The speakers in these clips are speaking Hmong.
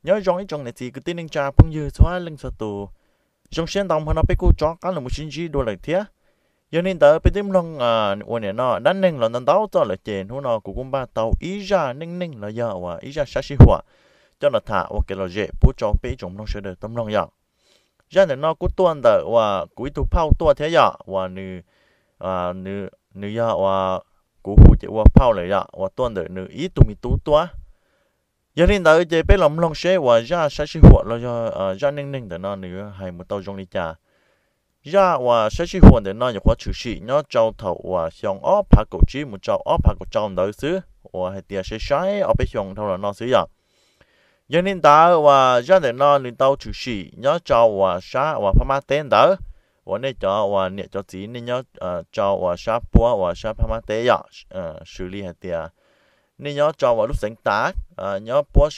Nyob zoo ib tsoom niam txiv kwv tij neej tsa phooj ywg txhua leej txhua tus, zoo siab ntau hmo no peb kuj rov qab los mus sib ntsib dua lawm thiab. Yog li ntawd peb twb mloog ua niam no dab neeg los ntau ntau txoj lawm ces hnub no kuv kuj npaj tau ib zaj neej neeg los yog uas ib zaj sab sij huam coj los tham ua kev lom zem pub rau peb ib tsoom mloog sawv daws tau mloog yom. Zaj ntawm no kuj tuaj ntawm uas kuv ib tug phauj tuaj thiab yom, uas nws yog uas kuv hu ces ua phauj lawm yom, uas tuaj ntawm nws ib tug me tub tuaj. Yog li ntawd ces peb los mloog seb uas zaj sab sij huam los yog zaj neej neeg ntawm no nws hais mus tau zoo li cas. Zaj uas sab sij huam ntawm no nyuam qhuav tshwm sim nyob rau thaum uas xyoo ob phav kaum tsib mus rau ob phav kaum rau ntawd xwb, uas hais tias saib saib ob peb xyoo dhau los no xwb yom. Yog li ntawd uas zaj ntawm no nws tau tshwm sim nyob rau uas sab uas Phab Mab teb ntawd, uas nej cov uas niam cov txiv nej nyob rau uas sab puab uas sab Phab Mab teb yom, xws li hais tias nej nyob rau uas lub xeev tas, nyob puab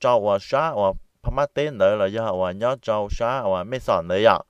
rau uas sab uas Phab Mab teb ntawd los yog uas nyob rau sab uas Mej Xom ntawd yom.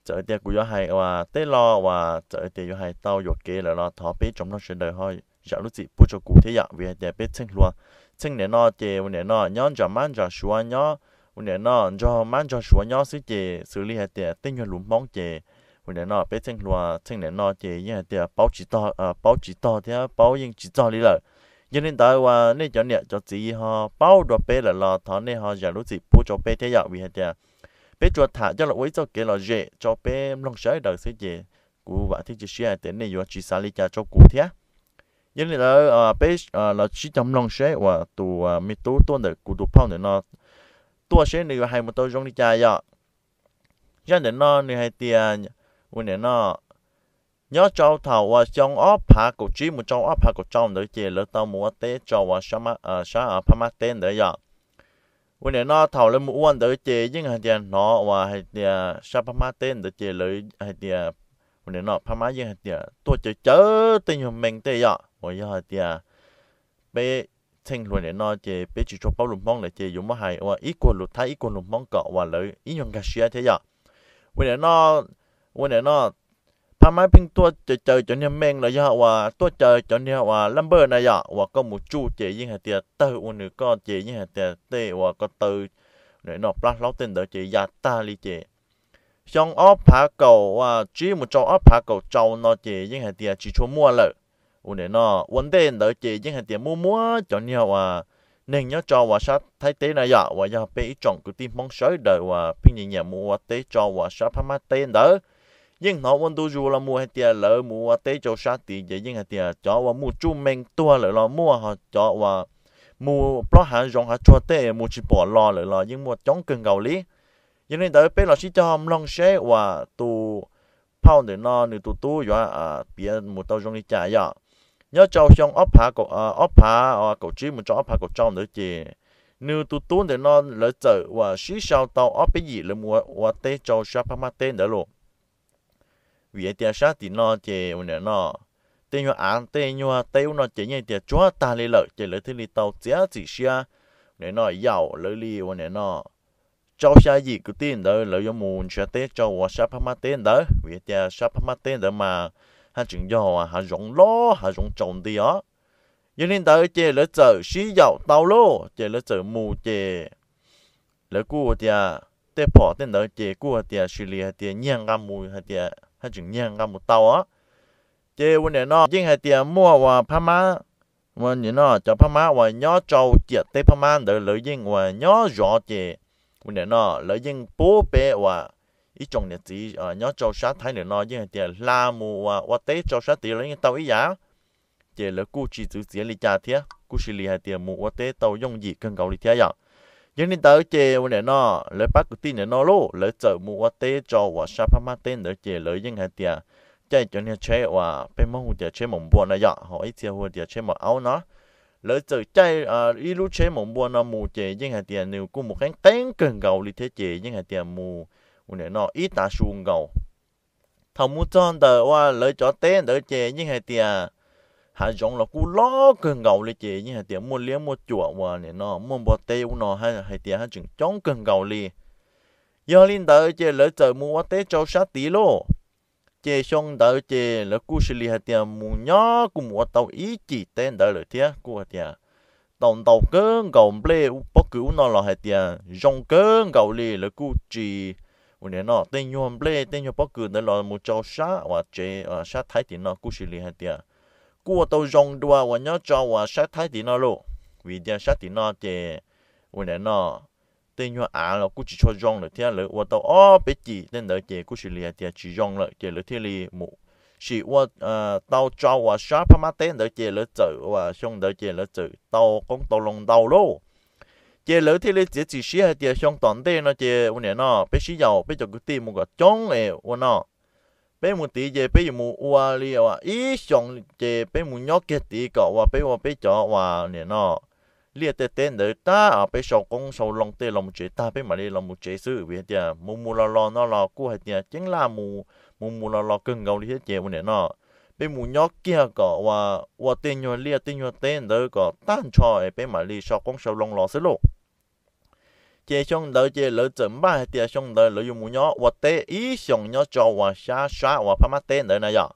Txawm tias kuv yuav hais uas tej lo uas txawm tias yuav hais tau yuam kev lawm los thov peb tsoom mloog sawv daws ho zam lub txim pub rau kuv thiab yom, vim hais tias peb txheej hlua txheej niam no ces ua niam no nyob nram mab nram suav nyob, ua niam no nrog mab nrog suav nyob xwb ces xws li hais tias tej nyuag lus Hmoob ces ua niam no peb txheej hlua txheej niam no ces yeej hais tias paub tsis tog, paub tsis tog thiab paub yeej tsis txog li lawm. Yog li ntawd uas nej cov niam cov txiv ho paub dua peb lawm los thov nej ho zam lub txim pub rau peb thiab yom, vim hais tias peb tsuas tham coj los ua ib txoj kev lom zem rau peb mloog sawv daws xwb ces kuv vam thiab cia siab hais tias nej yuav tsis xav li cas rau kuv thiab. Yog li ntawd peb los sib cog mloog seb uas tus me tub tuaj ntawm kuv tus phauj ntawm no tuaj seb nws yuav hais mus tau zoo li cas yom. Zaj ntawm no nws hais tias ua niam no nyob rau thaum uas xyoo ob phav kaum tsib mus rau ob phav kaum rau ntawd ces lawv tau mus ua teb rau uas sab Phab Mab teb ntawd yom. Ua niam no thaum lawv mus ua ntawd ces yeej hais tias hnov uas hais tias sab Phab Mab teb ntawd ces lawv hais tias ua niam no Phab Mab yeej hais tias tuaj caw caw tej nyuag mee tej yom, uas yog hais tias peb txheej hlua niam no ces peb tsis tshua paub lus Hmoob lawm ces yuav muab hais ua ib kuag lus Thaib ib kuag lus Hmoob kom uas lawv ib nyuag nkag siab thiab yom. Ua niam no, ua niam no Phab Mab pheej tuaj caw caw cov niag mee los yog uas tuaj caw cov niag uas laj npawj na yom, uas koj mus tsuj ces yeej hais tias tawg ua nws koj ces yeej hais tias tej uas ko taw, ua niam no plab hlaub tej ntawd ces ya tag li ces xyoo ob phav kaum uas tsib mus rau ob phav kaum rau no ces yeej hais tias tsis tshua muaj lawm. Ua niam no ua ntej ntawd ces yeej hais tias muaj muab cov niag uas neeg nyob rau uas sab Thaib teb na yom, uas yog peb ib tsoom kwv tij Hmoob sawv daws uas pheej nyiam nyiam mus ua teb rau uas sab Phab Mab teb ntawd. Yeej hnov ua ntu zus los mus hais tias lawv mus ua teb rau sab tid ces yeej hais tias cov uas mus tsuj mee tuag lawm los muaj, ho cov uas mus plob hav zoov hav tsuag tej mus tsis pom los lawm los yeej muaj coob kawg nkaus li. Yog li ntawd peb los sib cog mloog seb uas tus phauj ntawm no nws tus tub yuav piav mus tau zoo li cas yom. Nyob rau xyoo ob phav kaum tsib mus rau ob phav kaum rau ntawd ces nws tus tub ntawm no lawv txawm uas sib sau tau ob peb yim lawv mus ua teb rau sab Phab Mab teb ntawd lauj. Vim hais tias sab tim no ces ua niam no tej nyuag av tej nyuag teb ub no ces yeej tias tsuag tag li lawm ces lawv thiaj li tau txiav txim siab, ua niam no yaum lawv li ua niam no rau xya yim kwv tij ntawd lawv yuav mus nrhiav teb rau uas sab Phab Mab teb ntawd, vim hais tias sab Phab Mab teb ntawd mas haj tseem yog uas hav zoov loj hav zoov tsaus nti os. Yog li ntawd ces lawv txawm sib yaum tau lauj, ces lawv txawm mus ces lawv kuj tias tej phom tej ntawd ces kuj hais tias xws li hais tias nyiag nqa mus, hais tias haj tseem nyiag nqa mus tau os. Ces ua niam no yeej hais tias muaj uas Phab Mab, ua niam no cov Phab Mab uas nyob rau ciam teb Phab Mab ntawd lawv yeej uas nyob zov ces ua niam no lawv yeej pub peb uas ib tsoom niam txiv nyob rau sab Thaib ntawm no yeej hais tias hla mus uas ua teb rau sab tid los yeej tau ib yam. Ces lawv kuj tsis txwv txiav li cas thiab, kuj xws li hais tias mus ua teb tau yooj yim kawg nkaus li thiab yom. Yog li ntawd ces ua niam no lawv pab kwv tij ntawm no lauj, lawv txawm mus ua teb rau uas sab Phab Mab teb ntawd ces lawv yeej hais tias caij cov niag tsheb uas peb Hmoob hu tias tsheb maum npua no yom, ho ib txhia hu tias tsheb maum aub no. Lawv txawm caij ib lub tsheb maum npua no mus ces yeej hais tias nws kuj mus qeeb qeeb kawg nkaus li thiab ces yeej hais tias mus ua niam no ib tav su nkaus. Thaum mus txog ntawm uas lawv cov teb ntawd ces yeej hais tias hav zoov los kuj loj kawg nkaus li ces yeej hais tias muaj liab muaj cuam uas nim no muaj npua teb ub no hais tias haj tseem coob kawg nkaus li. Yog li ntawd ces lawv txawm mus ua teb rau sab tid lauj. Ces xyoo ntawd ces lawv kuj xws li hais tias mus nyob kuj mus ua tau ib cim teb ntawd lawm thiab kuj hais tias tau ntau kawg nkaus nplej pob kws ub no los hais tias zoo kawg nkaus li. Lawv kuj tsis, ua niam no, tej nyuag nplej tej nyuag pob kws ntawd los mus rau sab uas tsev sab Thaib tim no kuj sis li hais tias kuj ua tau zoo dua uas nyob rau uas sab Thaib tim no lauj. Vim tias sab tim no ces, ua niam no, tej nyuag av los kuj tsis tshua zoo lawm thiab, lawv ua tau ob peb cim tej ntawd ces kuj sis li hais tias tsis zoo lawm ces lawv thiaj li mus sim ua tau rau uas sab Phab Mab teb ntawd ces lawv txawm uas xyoo ntawd ces lawv txawm tau qoob tau loo ntau lauj. Ces lawv thiaj li txiav txim siab hais tias xyoo tom ntej no ces, ua niam no, peb sib yaum peb cov kwv tij mus kom coob es ua no, peb mus tid ces peb yuav mus ua li ib xyoos ces peb mus nyob kiag tid kom uas peb ua peb cov, ua niam no, liaj tej teb ntawd tag, peb sau qoob sau loo tej los mus tsev tag peb mam li los mus tsev xwb. Vim hais tias mus mus los los no los kuj hais tias ceeb laj mus, mus mus los los kawg nkaus li thiab ces, ua niam no, peb mus nyob kiag kom uas ua tej nyuag liaj tej nyuag teb ntawd kom tag nrho es peb mam li sau qoob sau loo los xwb lauj. Ces xyoo ntawd ces lawv txawm npaj hais tias xyoo ntawd lawv yuav mus nyob ua teb ib xyoos nyob rau uas sab sab uas Phab Mab teb ntawd na yom.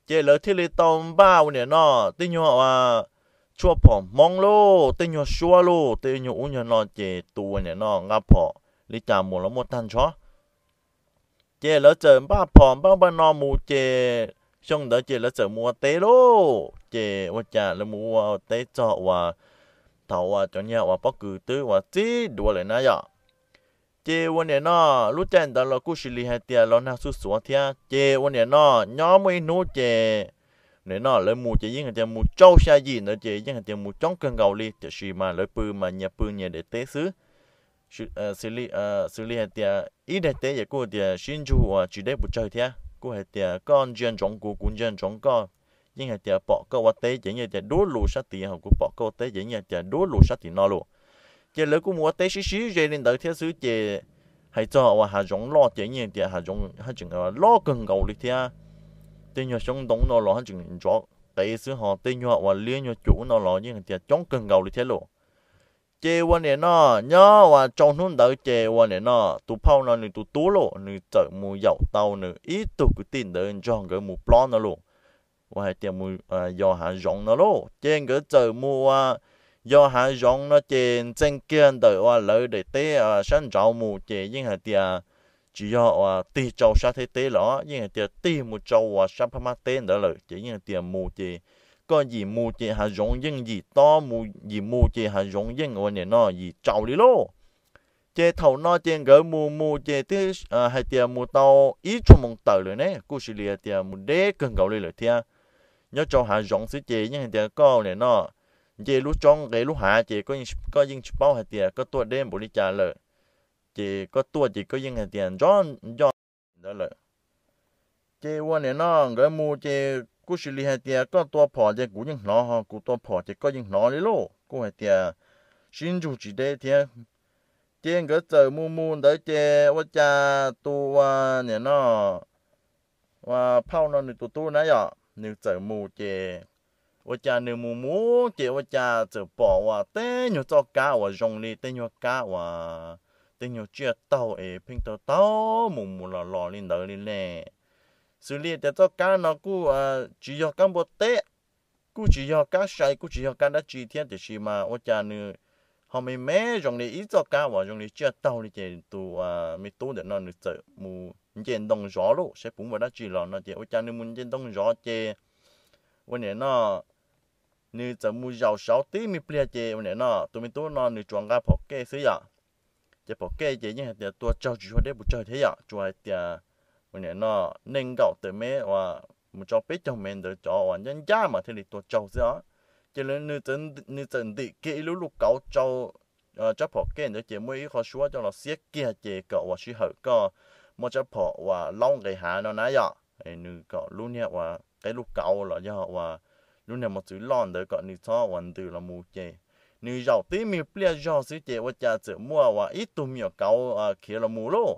Ces lawv thiaj li tau npaj, ua niam no, tej nyuag uas tshuaj phom Hmoob lauj, tej nyuag suab lauj, tej nyuag ub nyuag no ces tus, ua niam no, nqa phom li cas mus los muaj tag nrho. Ces lawv txawm npaj phom npaj npaj no mus ces xyoo ntawd ces lawv txawm mus ua teb lauj. Ces ua cas lawv mus ua teb txog uas thaum uas cov niag uas pob kws twb uas txib duav lawm na yom. Ces, ua niam no, lub caij ntawd los kuj sis li hais tias los nag xuj xuav thiab ces, ua niam no, nyob muaj ib hnub ces, ua niam no, lawv mus ces yeej hais tias mus rau xya yim ntawd ces yeej hais tias mus coob kawg nkaus li, tiam sis mas lawv pw mas nyias pw nyias daim teb xwb. Xws li hais tias ib daim teb ces kuj tias sib ntsug uas tsis deb puas tsawg thiab, kuj hais tias koj ntsia ntsoov kuv, kuv ntsia ntsoov koj, yeej hais tias pom koj ua teb ces yeej tias duab lus sab tid, ho kuv pom koj ua teb ces yeej tias duab lus sab tim no lauj. Ces lawv kuj mus ua teb sib sib ze li ntawd thiab xwb ces hais txog uas hav zoov loj ces yeej tias hav zoov haj tseem loj kawg nkaus li thiab. Tej nyuag xyoob ntoo no los haj tseem ntsov qev xwb, ho tej nyuag uas liab nyuag cum no los yeej tias coob kawg nkaus li thiab lauj. Ces, ua niam no, nyob uas rau hnub ntawd ces, ua niam no, tus phauj no nws tus tub lauj, nws txawm mus yaum tau nws ib tug kwv tij ntawd nrog nkawd mus plob no lauj, uas hais tias mus yos hav zoov no lauj. Ces nkawd txawm mus ua yos hav zoov no ces ntxeev kiag ntawm uas lawv daim teb sab nraud mus ces yeej hais tias tsis yog uas tig rau sab Thaib teb los yeej hais tias tig mus rau uas sab Phab Mab teb ntawd lawm ces yeej hais tias mus ces koj yim mus ces hav zoov yeej yim tob, mus yim mus ces hav zoov yeej, ua niam no, yim rau li lauj. Ces thaum no ces nkawd mus mus ces twb hais tias mus tau ib tshuaj moos tawm lawm ne, kuj sis li hais tias mus deb kawg nkaus li lawm thiab. Nyob rau hav zoov xwb ces yeej hais tias koj, ua niam no, nce lub roob nqes lub hav ces koj yeej tsis paub hais tias koj tuaj deb npaum li cas lawm. Ces koj tuaj ces koj yeej hais tias nco ntawd lawm. Ces, ua niam no, nkawd mus ces kuj sis li hais tias koj tua phom ces kuv yeej hnov, ho kuv tua phom ces koj yeej hnov li lauj, kuj hais tias sib ntsug tsis deb thiab. Ces nkawd txawm mus mus ntawd ces ua cas tus, ua niam no, ua phauj no nws tus tub na yom, nws txawm mus ces ua cas nws mus mus ces ua cas txawm pom uas tej nyuag txoj kab uas zoo li tej nyuag kab uas tej nyuag tsiaj taug es pheej taug taug mus mus los los li ntawd li ne. Xws li tias txoj kab no kuj tsis yog kab npua teb, kuj tsis yog kab sai, kuj tsis yog kab dab tsi thiab, tiam sis mas ua cas nws ho me me zoo li ib txoj kab uas zoo li tsiaj taug li ces tus me tub ntawm no nws txawm mus nce ntoo zov lauj, saib puas muaj dab tsi los no ces ua cas nws mus nce ntoo zov ces, ua niam no, nws txawm mus zaum saud tib me pliag ces, ua niam no, tus me tub no nws tsuas nqa phom kej xwb yom. Ces phom kej ces yeej hais tias tua raug tsis tshua deb puas tsawg thiab yom, tsuas hais tias, ua niam no, nees nkaum tawm mev uas mus rau peb caug mev ntawd cov uas ncab ncab mas thiaj li tua raug xwb os. Ces nws txawm ntim kiag ib lub luj kauv rau tsab phom kej ntawd ces muaj ib qho suab coj los xiab kiag ces kom uas sij hawm koj muaj tsab phom uas laub nqes hav no na yom, nws kom lub niag uas qeb luj kauv los yog uas lub niag mos txwv loj ntawd kom nws txhob uas ntws los mus ces nws zaum tib me pliag zog xwb ces ua cas txawm muaj uas ib tug me nyuam kauv khiav los mus lauj.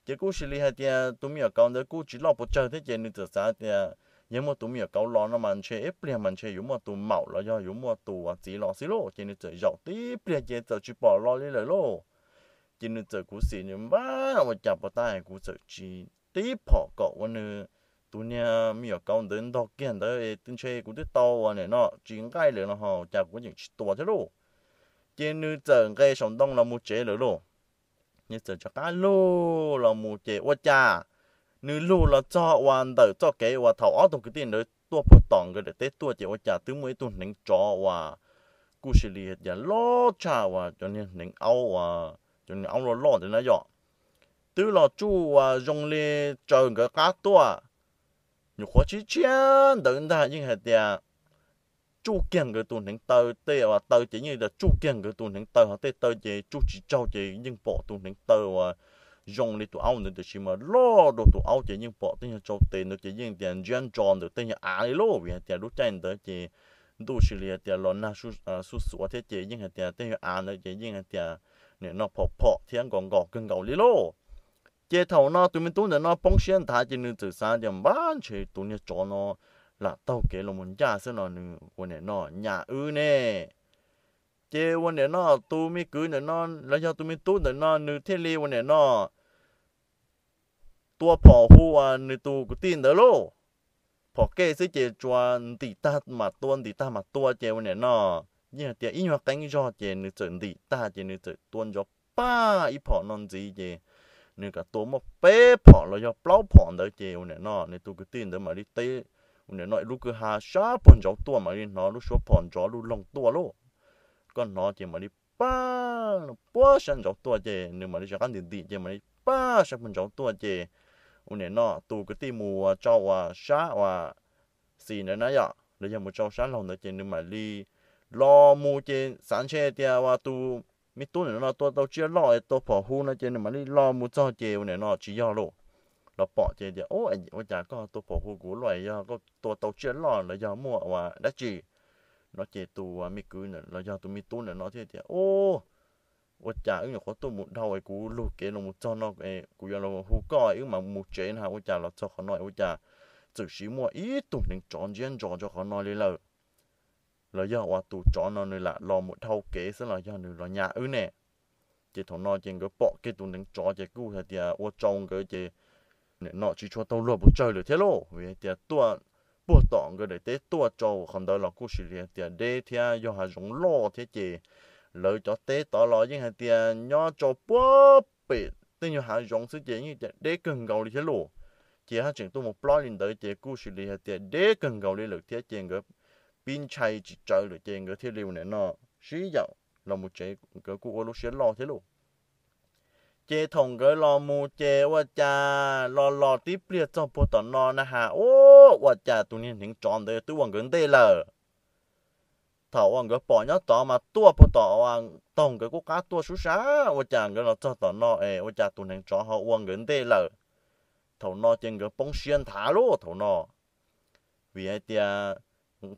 Ces kuj sis li hais tias tus me nyuam kauv ntawd kuj tsis loj puas tsawg thiab ces nws txawm xav tias yog muaj tus me nyuam kauv los no mas ntshe ib pliag mas ntshe yuav muaj tus maum los yog yuav muaj tus uas txiv los xwb lauj, ces nws txawm zaum tib pliag ces txawm tsis pom los li lawm lauj. Ces nws txawm khuv xim nws npab ua cas puas tab kuv txawm tsis tib phom kom ua nws tus niag me nyuam kauv ntawd ntog kiag ntawd ntshe kuv twb tau ua nim no tsis nqaij lawm los ho cas kuv yeej tsis tua thiab lauj. Ces nws txawm nqes saum ntoo los mus tsev lawm lauj. Nws txawm rov qab lug los mus ces ua cas nws lug los txog uas ntawm txoj kev uas thaum ob tug kwv tij ntawd tuaj puag tom nkawd daim teb tuaj ces ua cas twb muaj ib tug hneev tsov uas kuj sis li hais tias loj tshaj uas cov niag hneev aub uas cov niag aub loj loj ntawd na yom, twb los tsuj uas zoo li tsaws nkawd qab tuaj. Nyuam qhuav tshiab tshiab ntawd ntag yeej hais tias tsuj kiag nkawd tus hneev taw, tej uas taw ces yeej tias tsuj kiag nkawd tus hneev taw ho tej taw ces tsuj tsis tsaug ces yeej pom tus hneev taw uas zoo li tus aub ntawd tiam sis mas loj dua tus aub ces yeej pom tej nyuag tsau tes ntawd ces yeej tias ntsiab ntso ntawm tej nyuag av li lauj vim hais tias lub caij ntawd ces ntuj sis li hais tias los nag xuj xuav thiab ces yeej hais tias tej nyuag av ntawd ces yeej hais tias nim no phom phom thiab nkos nkos kawg nkaus li lauj. Ces thaum no tus me tub ntawm no poob siab nthav ces nws txawm xav tias npab ntshe tus niag tsov no lam taug kev los mus ncaj xwb no nws ua nim no nyas wb ne. Ces ua nim no tus me kwv ntawm no los yog tus me tub ntawm no nws thiaj li ua nim no tua phom hu uas nws tus kwv tij ntawd lauj. Phom kej xwb ces tsuas ntim tag mam tua ntim tag mam tua ces ua nim no yeej hais tias ib nyuag qeeb zog ces nws txawm ntim tag ces nws txawm tua ntsov pag ib phom no ntxiv ces nws kam tua muaj peb phom los yog plaub phom ntawd ces ua nim no nws tus kwv tij ntawd mam li teb ua nim no lub kwj ha sab puag ntsauv tuaj mam li hnov lub suab phom nrov lub loog tuaj lauj. Koj hnov ces mam li pag puag sab ntsauv tuaj ces nws mam li rov qab ntim ntim ces mam li pag sab puag ntsauv tuaj ces ua nim no tus kwv tij mus ua tsau uas sab uas xis ntawd na yom los yog mus tsau sab laug ntawd ces nws mam li los mus ces xav ntshe tias uas tus me tub ntawm no tua tau tsiaj loj tua phom hu no ces nws mam li los mus txog ces ua nim no tsis yog lauj. Los pom ces tias ua cas koj tua phom hu kuv loj yog koj tua tau tsiaj loj los yog muaj uas dab tsi no ces tus me kwv los yog tus me tub ntawm no thiaj tias ua cas wb nyuam qhuav tuaj mus dhau kuv lug kev los mus txog no kuv yuav los hu koj wb mam mus tsev na ua cas los txog qhov no ua cas txawm sis muaj ib tug hneev tsov ntsiab ntso rau qhov no li lawm. Los yog uas tus tsov no nws lam los mus dhau kev xwb los yog nws los nyas wb ne. Ces thaum no ces nkawd pom kiag tus hneev tsov ces kuj hais tias ua rau nkawd ces nim no tsis tshua tau luag pes tsawg lawm thiab lauj vim hais tias tuaj puag tom nkawd daim teb tuaj rau qhov ntawd los kuj sis li hais tias deb thiab yog hav zoov loj thiab ces lawv cov teb tod los yeej hais tias nyob rau puag pem tej nyuag hav zoov xwb ces yeej tias deb kawg nkaus li thiab lauj. Ces haj tseem tuaj mus plob li ntawd ces kuj sis li hais tias deb kawg nkaus li lawm thiab ces nkawd pib ntshai tsis tsawv lawm ces nkawd thiaj li ua nim no sib yaum los mus tsev nkawd kuj ua lub siab loj thiab lauj. Ces thaum nkawd los mus ces ua cas los los tib pliag txog puag tom no na has ua cas tus niag hneev tsov ntawd twb ua nkawd ntej lawm. Thaum uas nkawd pom nyob tod mas tuaj puag tom uas taug nkawd kuj qab tuaj sub sab ua cas nkawd los txog tom no es ua cas tus hneev tsov ho ua nkawd ntej lawm. Thaum no ces nkawd poob siab nthav lauj thaum no vim hais tias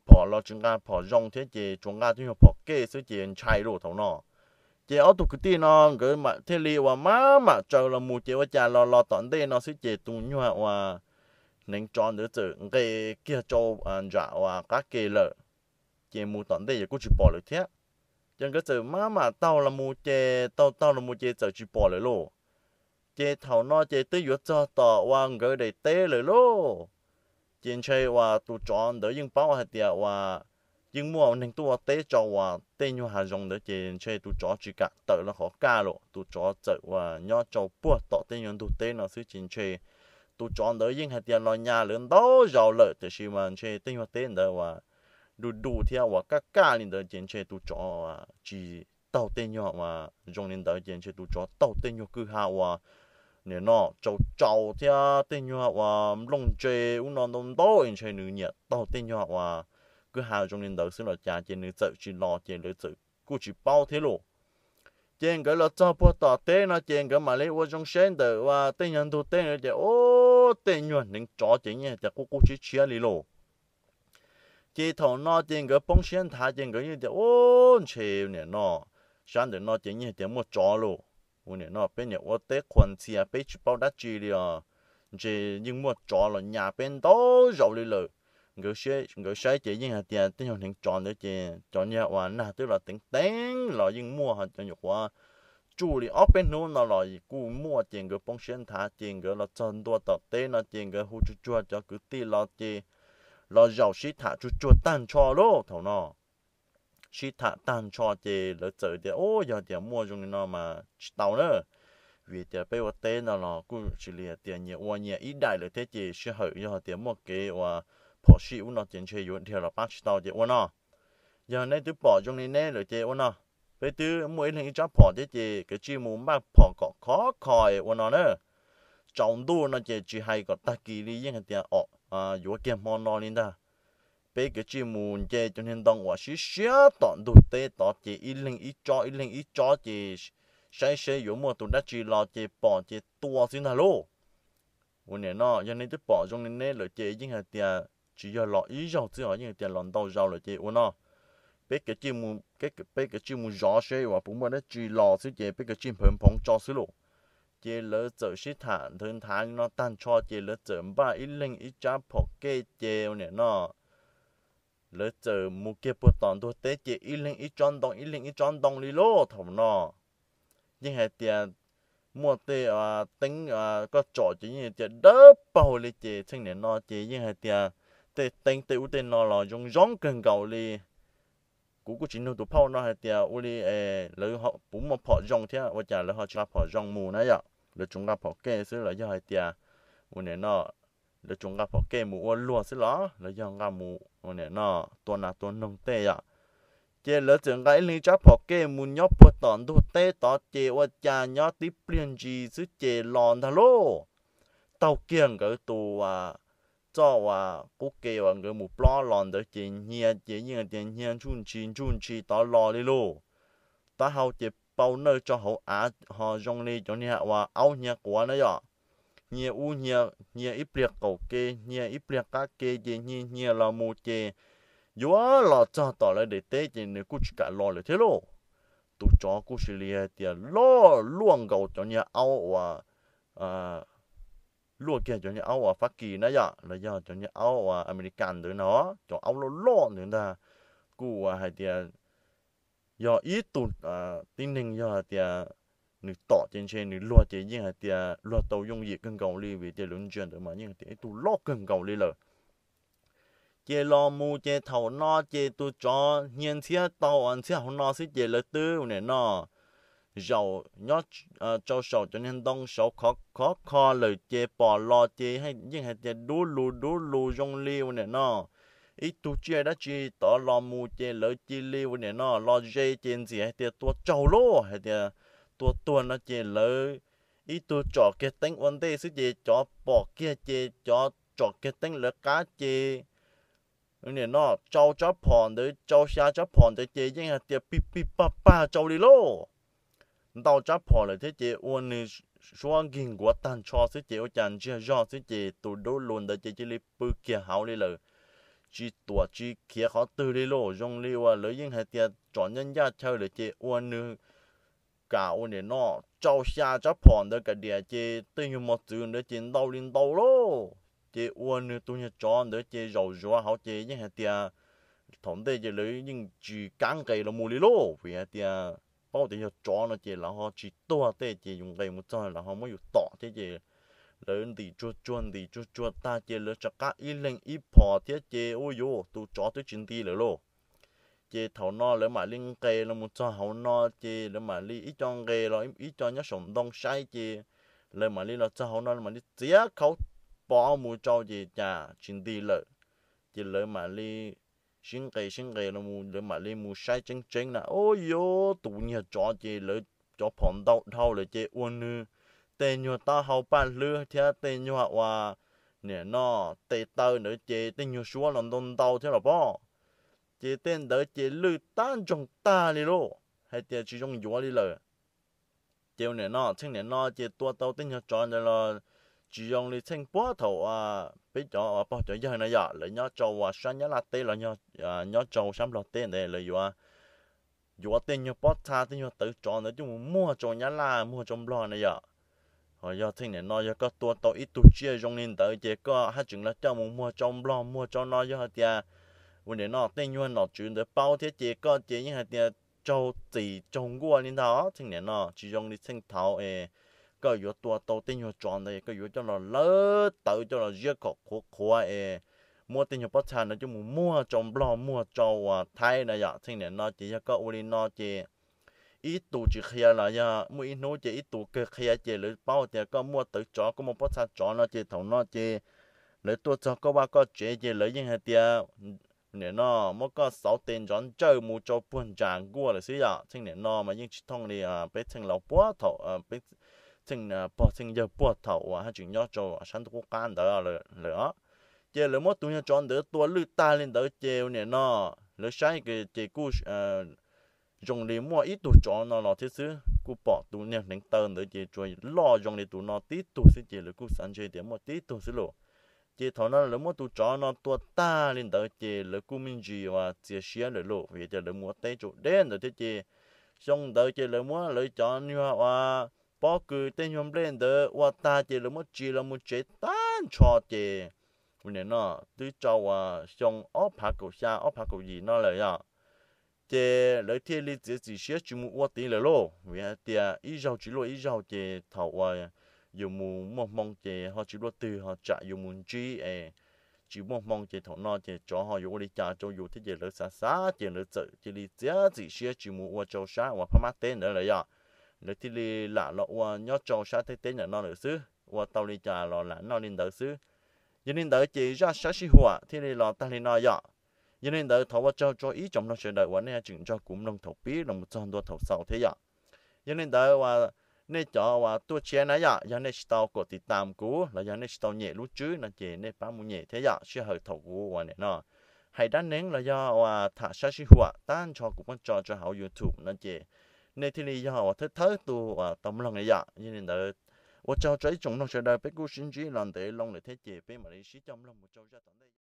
phom los tsis nqa phom zoo thiab ces tsuas nqa tej nyuag phom kej xwb ces ntshai lauj thaum no. Ces ob tug kwv tij no nkawd mam thiaj li uas maj mam tsaws los mus ces ua cas los los tom ntej no xwb ces tus nyuag uas hneev tsov ntawd txawm nqes kiag rau nram uas qab ke lawm. Ces mus tom ntej yog kuj tsis pom lawm thiab. Ces nkawd txawm maj mam taug los mus ces taug taug los mus ces txawm tsis pom lawm lauj. Ces thaum no ces twb yuav txog tom uas nkawd daim teb lawm lauj. Ces ntshe uas tus tsov ntawd yeej paub hais tias uas yeej muaj neeg tuaj ua teb rau uas tej nyuag hav zoov ntawd ces ntshe tus tsov tsis kam tawm los qhov kaj lawm, tus tsov txawm uas nyob rau puag tom tej nyuag ntug teb no xwb ces ntshe tus tsov ntawd yeej hais tias los nyas lawv ntau zaus lawm tiam sis mas ntshe tej nyuag teb ntawd uas du du thiab uas kaj kaj li ntawd ces ntshe tus tsov tsis taug tej nyuag uas zoo li ntawd ces ntshe tus tsov taug tej nyuag kwj ha uas nim no tsau tsau thiab tej nyuag uas nplooj ntse ub no ntau ntau ntshe nws nyiam taug tej nyuag uas kwj ha zoo li ntawd xwb los cas ces nws txawm tsis los ces lawv txawm kuj tsis paub thiab lauj. Ces nkawd los txog puag tom teb no ces nkawd mam li ua zoo saib ntawm uas tej nyuag ntug teb no ces ub tej nyuag hneev tsov ces yeej tias qub qub tshiab tshiab li lauj. Ces thaum no ces nkawd poob siab nthav ces nkawd yeej tias ub ntshe nim no sab ntawm no ces yeej tias muaj tsov lauj. Ua nim no peb niam ua teb qhuas ntxhias peb tsis paub dab tsi li os, ntshe yeej muaj tsov los nyas peb ntau zaus li lawm. Nkawd saib ces yeej hais tias tej nyuag hneev tsov ntawd ces cov niag uas nag twb los teev teev los yeej muaj ho cov nyuam qhuav tsuj li ob peb hnub no los kuj muaj ces nkawd poob siab nthav ces nkawd los txog ntua tom teb no ces nkawd hu tsuag tsuag cov kwv tij los ces los zaum sib tham tsuag tsuag tag nrho lauj. Thaum no sib tham tag nrho ces lawv txawm tias, Ub, yog tias muaj zoo li no mas tsis tau na, vim tias peb ua teb no los kuj tsis li hais tias nyias ua nyias ib daim lawm thiab ces sij hawm yog tias muaj kev uas phom sij ub no ces ntshe yuav dhia los pab tsis tau ces ua no, yog neb twb pom zoo li neb lawm ces ua no, peb twb muaj ib leeg ib tsab phom thiab ces kav tsij mus npaj phom kom khov kho es ua no na. Tsaus ntuj no ces tsis hais kom tag kis li yeej hais tias o, yuav kiag hmo no li ntag. Peb kav tsij mus nce cov niag ntoo uas siab siab tom ntug teb tod ces ib leeg ib tsob ib leeg ib tsob ces saib seb yuav muaj tus dab tsi los ces pom ces tua xwb ntag lauj. Ua niam no, yog nej twb pom zoo li neb lawm ces yeej hais tias tsis yog los ib zaug xwb os, yeej hais tias los ntau zaus lawm ces ua no, peb kav tsij mus zov seb uas puas muaj dab tsi los xwb ces peb kav tsij nphawv nphoov tso xwb lauj. Ces lawv txawm sib tham nthawv nthav li no tag nrho ces lawv txawm npaj ib leeg ib tsab phom kej ces ua niam no, lawv txawm mus kiag puag tom ntug teb ces ib leeg ib tsob ntoo ib leeg ib tsob ntoo li lauj. Thaum no yeej hais tias muaj tej teeb koj tsom ces yeej hais tias dawb paug li ces txheej niam no ces yeej hais tias tej teeb tej ub tej no los zoo zoo kawg nkaus li. Kuv kuj tsis nug tus phauj no hais tias ua li lawv puas muaj phom zoo thiab ua cas lawv ho tsis nqa phom zoo mus na yom, lawv tsuas nqa phom kej xwb los yog hais tias ua niam no lawv tsuas nqa phom kej mus ua luag xwb los los yog nqa mus ua niam no tua nas tua noog tej yom. Ces lawv txawm nqa ib leeg tsab phom kej mus nyob puag tom ntug teb tod ces ua cas nyob tib pliag ntsis xwb ces los ntag lauj. Taug kiag nkawd tus txoj uas qub ke uas nkawd mus plob los ntawd ces hnia ces yeej tias hnia ntsuj ntshis ntsuj ntshis tod los li lauj. Taub hau ces pau nawj tso hauv av ho zoo li cov niag uas aub hnia quav na yom. Hnia ub hnia, hnia ib pliag qaum ke hnia ib pliag qab ke ces hnia hnia los mus ces yuav los txog tom lawv daim teb ces nws kuj tsis kam los lawm thiab lauj. Tus tsov kuj sis li hais tias loj luaj nkaus cov niag aub uas luaj kiag cov niag aub uas Fab Kis na yom los yog cov niag aub uas Amelikas ntawd no, cov aub loj loj ntawd ntag. Kuj uas hais tias yog ib tug tib neeg yog hais tias nws tom ces ntshe nws luag ces yeej hais tias luag tau yooj yim kawg nkaus li vim tias lawv ntsia ntawd mas yeej hais tias ib tug loj kawg nkaus li lawm. Ces los mus ces thaum no ces tus tsov hnia ntxhiab tau ntxhiab hauv no xwb ces lawv twb ua niam no zaum nyob tsau saum cov niag ntoo saud khov kho lawm ces pom los ces yeej hais tias dub lus dub lus zoo li ua niam no ib tug tsiaj dab tsi tod los mus ces lawv cia li ua niam no los ze ces ntxim hais tias tua tsaug lauj, hais tias tua tuag no ces lawv ib tug tsom kiag teeb ua ntej xwb ces cov pom kiag ces cov tsom kiag teeb lawv qab ces ua niam no tsau tsab phom ntawd tsau xya tsab phom ntawd ces yeej hais tias pig pig pag pag tsau li lauj. Ntau tsab phom lawm thiab ces ua nws suab nkig nkuav tag nrho xwb ces ua cas ntsiag zog xwb ces tus dub lus ntawd ces cia li pw kiag hauv li lawm, tsis tuam tsis khiav qhov twg li lauj. Zoo li uas lawv yeej hais tias tsom ncaj ncaj chaw lawm ces ua nws kam ua niam no tsau xya tsab phom ntawd kam diam ces tej nyuag mos txwv ntawd ces ntau li ntau lauj. Ces ua nws tus nyuag tsov ntawd ces zaum zuav hauv ces yeej hais tias thaum ntej ces lawv yeej tsis kam nqes los mus li lauj, vim hais tias paub tias yog tsov no ces lawv ho tsis tuag tej ces yus nqes mus txog lawv ho muab yus tom thiab ces lawv ntim tsuag tsuag ntim tsuag tsuag tag ces lawv rov qab ib leeg ib phom thiab ces ua yuav tus tsov twb tsis nti lawm lauj. Ces thaum no lawv mam li nqes los mus txog hauv no ces lawv mam li ib co nqes los ib co nyob saum ntoo saib ces lawv mam li los txog hauv no lawv mam li txiav khau pov mus rau ces cas tsis nti lawm. Ces lawv mam li sib nqes sib nqes los mus lawv mam li mus saib tseeb tseeb na, ua yuav tus nyuag tsov ces lawv cov phom ntau dhau lawm ces ua nws tej nyuag taub hau paj hlwb thiab tej nyuag uas niam no tes taw ntawd ces tej nyuag suab los ntau ntau thiab los pob. Ces tej ntawd ces lwj tab ntsoog tag li lauj, hais tias tsis zoo yuav li lawm. Ces ua niam no txheej niam no ces tua tau tej nyuag tsov ntawd los tsis zoo li txheej puag thaum peb cov uas pog cov yawg na yom, lawv nyob rau uas sab Nyab Laj teb los nyob rau sab Nplog teb ntawd lawv yuav yuav tej nyuag pob txha tej nyuag tawv tsov ntawd coj mus muag rau Nyab Laj muag rau Nplog na yom. Ho yog txheej niam no yog koj tua tau ib tug tsiaj zoo li ntawd ces koj haj tseem los coj mus muag rau Nplog muag rau no yog hais tias ua niam no tej nyuag nom tswv ntawd paub thiab ces koj ces yeej hais tias raug txim raug nkuaj li ntag os txheej niam no. Tsis zoo li txheej thaud es koj yuav tua tau tej nyuag tsov ntawd koj yuav coj los lawv tawv coj los ziab kom qhuav qhuav es muab tej nyuag pob txha no coj mus muag rau Nplog muag rau uas Thaib na yom. Txheej niam no ces yog koj ua li no ces ib tus tsis qhia los yog muaj ib hnub ces ib tus kawg qhia ces lawv paub tias koj muaj tawv tsov koj muaj pob txha tsov no ces thaum no ces lawv tuaj txog koj vaj koj tsev ces lawv yeej hais tias nim no muab koj xauv tes ntsov ntsawj mus rau puag ntsag nkuaj lawm xwb yom. Txheej niam no mas yeej tsis thooj li peb txheej laus puag thaum peb txheej pog txheej yawg puag thaum uas haj tseem nyob rau sab ntuj qub qab ntawd lawm os. Ces lawv muab tus nyuag tsov ntawd tua lwj tag li ntawd ces nim no lawv saib ces kuj zoo li muaj ib tug tsov no los thiab xwb, kuj pom tus niag hneev taw ntawd ces tsuas loj zoo li tus no tib tug xwb ces lawv kuj xav ntshe tias muaj tib tug xwb lauj. Ces thaum no lawv muab tus tsov no tua tag li ntawd ces lawv kuj me ntsis uas txias siab lawm lauj, vim tias lawv mus ua teb rau deb ntawd thiab ces xyoo ntawd ces lawv muab lawv cov nyuag uas pob kws tej nyuag nplej ntawd ua tag ces lawv muab tsis los mus tsev tag nrho ces nim no twb rau uas xyoo ob phav kaum xya ob phav kaum yim no lawm yom. Ces lawv thiaj li txiav txim siab tsis mus ua tid lawm lauj, vim hais tias ib zaug tsis luaj ib zaug ces thaum uas yus mus muaj hmoo ces ho tsis luaj twg ho tsam yus mus ntsib es tsis muaj hmoo ces thaum no ces tsov ho yuav ua li cas rau yus thiab ces lawv xav xav ces lawv txawm cia li txiav txim siab tsis mus ua rau sab uas Phab Mab teb ntawd lawm yom. Lawv thiaj li lam los ua nyob rau sab teb teb ntawm no lawm xwb, ua tau li cas los lam noj li ntawd xwb. Yog li ntawd ces zaj sab sij huam thiaj li los tag li no yom. Yog li ntawd thov ua tsaug rau ib tsoom mloog sawv daws uas nej tseem nrog kuv mloog thaum pib los mus txog ntua thaum xaus thiab yom. Yog li ntawd uas nej cov uas tuaj tshiab na yom, yog nej tsis tau kom tiv tam kuv los yog nej tsis tau nyem lub tswb no ces nej pab mus nyem thiab yom. Sij hawm thaum kuv uas nim no hais dab neeg los yog uas tham sab sij huam tag nrho kuv pheej tso rau hauv YouTube no ces nej thiaj li yog uas thawj thawj tus uas tau mloog li yom. Yog li ntawd ua tsaug rau ib tsoom mloog sawv daws, peb kuj sib ntsib los ntev loo lawm thiab ces peb mam li sib coj mloog mus rau zaj tom ntej.